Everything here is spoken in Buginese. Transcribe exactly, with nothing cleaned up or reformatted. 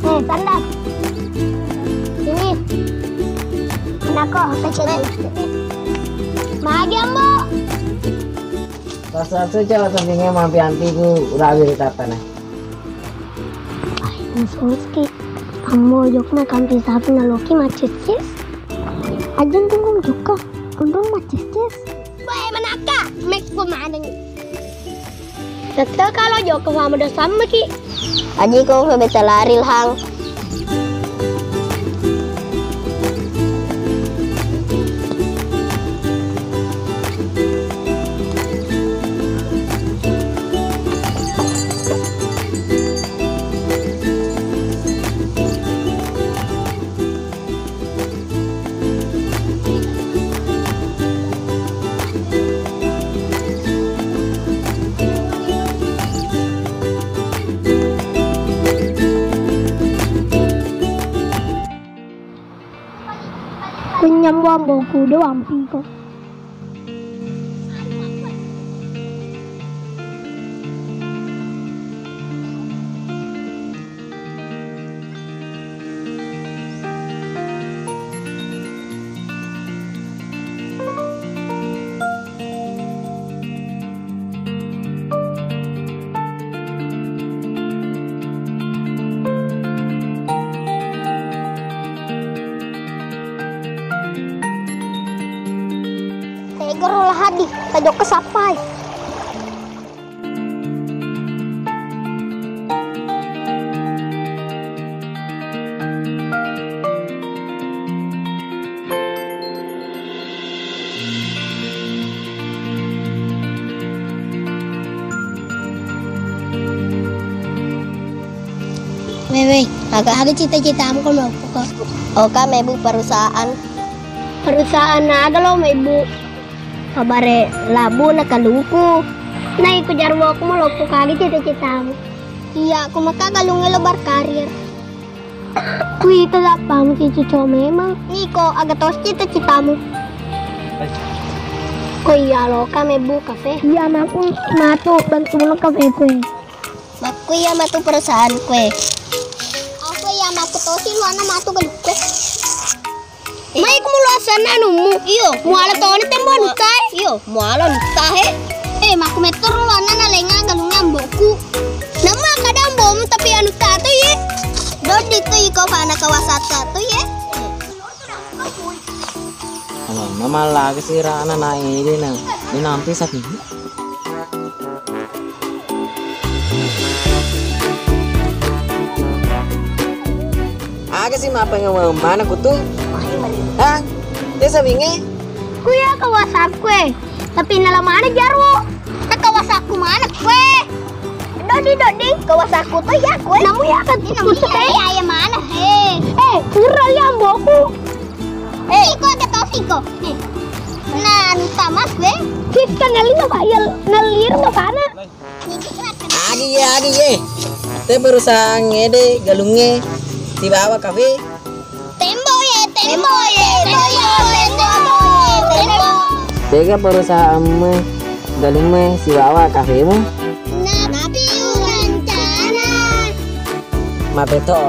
Eh, tanda. Sini. Nako, pecet. Magi, Ambo. Rasa-rasa coba tandingnge mampi antiku urawi ri tattana. Ai, mususki. Ambo jokna kampi sapi naloki macces-ces. Ajeng tunggung jokka, unrung macces-ces. Wae manakka, mekko maneng. Tette kalo jokka fama dosammeki. Aji ko febetta lari hang. Kunyambo amboku de wampiko. Tegaro lahadi, tajokka sappai. Wewe, aga-aga cita-citamu ko loppo ko? Oka mebbu perusahaan. Perusahaan aga lo mebbu? Pabare labu na kaluku. Na iko jarwo ko maloppo kagi cita-citamu. Iya, ko maka galungnge lo berkarir. Kuita dappamu cicu cowok memang. Niko, aga tos cita-citamu? Ko iya loka mebbu kafe. Iya, maku matu bantu lo kafe kue. Makku iya matu perusahaan kue. Aku iya makku tosi luana matu galuku. Mai ku mulu asanna anummu. Iyo, muala toni tembo anu tae. Iyo, muala anu tae. Eh, makku metto ruanna nalenga galungnge amboku. Nama kada ambomu tapi anu tato ye. Dodi tu iko fana kawasata tu ye. Alamma mallaga sirana na ede na. Ini nampi sapi. Aga si mapengawang mana kutu? Ha? Desa binge? Kuya kawasakku e. Tapi nala mana jarwo? Kawasakku mana kue? Dodi, dodi, kawasakku tu ya kue. Namu ya kan. Namu ya, ya mana he? Eh, kurang ya amboku. Eh, iko aga tosi ko. Nih. Nah, anu tamas kue. Kita ngalino pak ya, ngalir no kana. Agi ye, agi ye. Te perusahaan ede galungnge sibawa kafe. Tembo ye, tembo ye, tembo ye, tembo ye, tembo. Tega perusahaanmu galungnge sibawa kafemu? Napi rencana. Mape to.